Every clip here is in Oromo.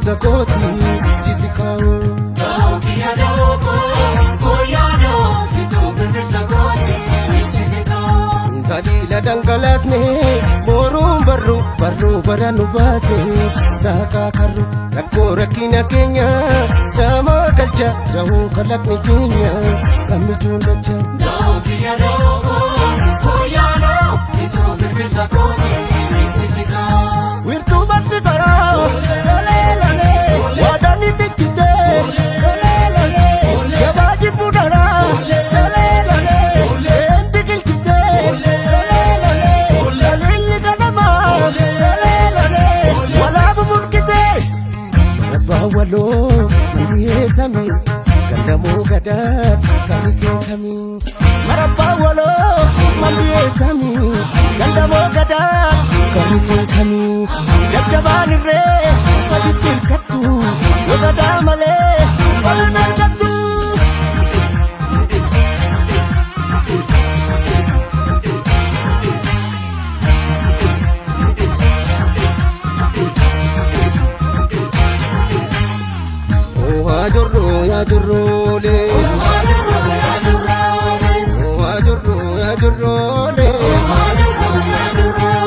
birbirsa kooti jisi kaa'u. Dookiya dooko koyaadoo situu birbirsa kooti ijjisi koo. Taliila dhangalaasne mooruun barru barruu bara nu baase saaqaa karru rakkoo rakkina keenya nama galcha gahuu kalaqni keenya gammichuun dacha. Dookiya dooko koyaadoo situu birbirsa kooti ijjisi koo. Wirtuu barti karaa lolee lolee waadaan itti jitee lolee lolee gabaa jibbu daraa lolee lolee een biqilchitee lolee lolee laliilli ganamaa lolee lolee walaabu burqitee. Abbaa waloo mandiyee samii gandamoo gadaa karri keekamii. Marabbaa waloo mandiyee samii gandamoo gadaa karri keekamii. Jajjabaan irree walitti hirkattu yoo gadaa malee wal hin argattu. Waa jirru yaa jirruulee. Waa jirru yaa jirruulee.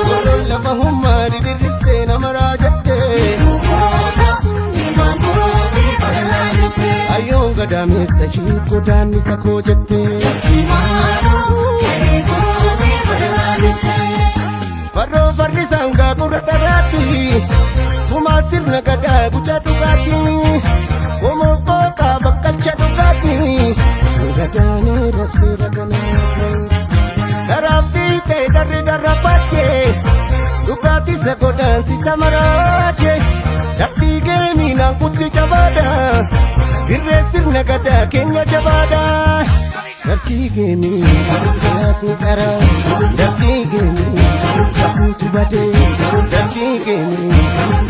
Warroon lafa hummaa dibirristee nama raajattee. Ayyoon gadaameessa ishee godaannisa koo jettee. Farroo farri sangaa gurra dharaatti. Tumaa sirna gadaa guca dhugaati. Homoo qooqaa bakkalcha dhugaati. Gadaanee rabseera ganaati. Daraabdii ta'e darri darra baachee. Dhugaatii isa godaansisa maraache. Dhabbii geemiinaan kutti jabaadha. Dirree sirna gadaa keenya jabaadha. Dhabbii geemii siyaasni qara. Dhabbii geemii safuutu badee. Dhabbii geemii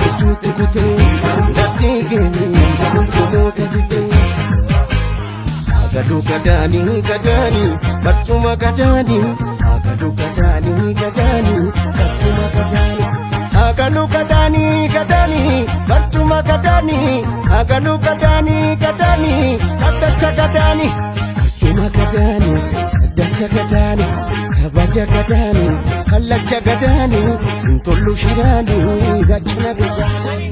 gidduutti kutee. Dhabbii geemii gomoota fitee. Agaluu gadaanii gadaanii barcuma gadaanii. Agaluu gadaanii gadaanii barcuma gadaanii. Agaluu gadaanii gadaanii barcuma gadaanii. Agaluu gadaanii gadaanii dhaddacha gadaanii. Barcuma gadaanii dhaddacha gadaanii kabaja gadaanii kallacha gadaanii intollu shiraanii gaachana gadaanii.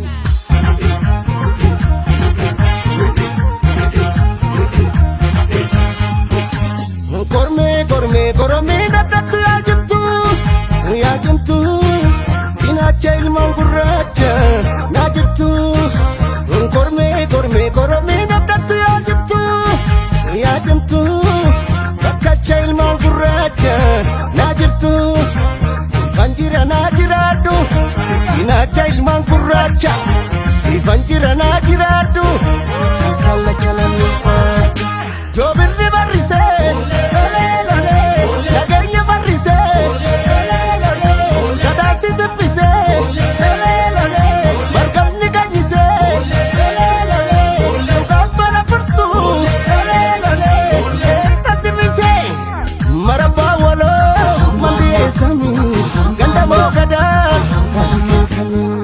Kormee kormee koromee daddattu yaa jirtu yaa jirtu cinaacha ilmaan gurraacha naa jirtu. Kormee kormee koromee daddattu yaa jirtu yaa jirtu bakkacha ilmaan gurraacha naa jirtu. Sifan jira naa jiraadhu cinaacha ilmaan gurraacha sifan jira naa jiraadhu kallacha namni faatu. Joobirri barrisee lolee lolee nageenya barrisee lolee lolee gadaatti siffisee lolee lolee margamni ganyisee lolee lolee dhugaan bara furtuu lolee lolee eetta sirrisee. Marabbaa waloo mandiyee samii gandamoo gadaa kaadhimee samii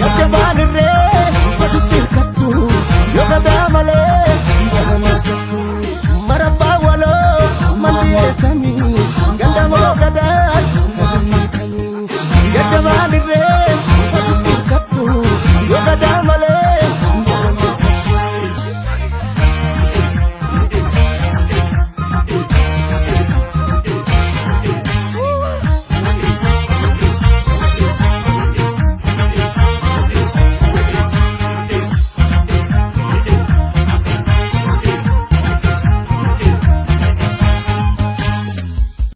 jajjabaan irree walitti hirkattu yoo gadaa malee wal argattu. Marabbaa waloo mandiyee samii gandamoo gadaa kaadhimee samii jajjabaan irree.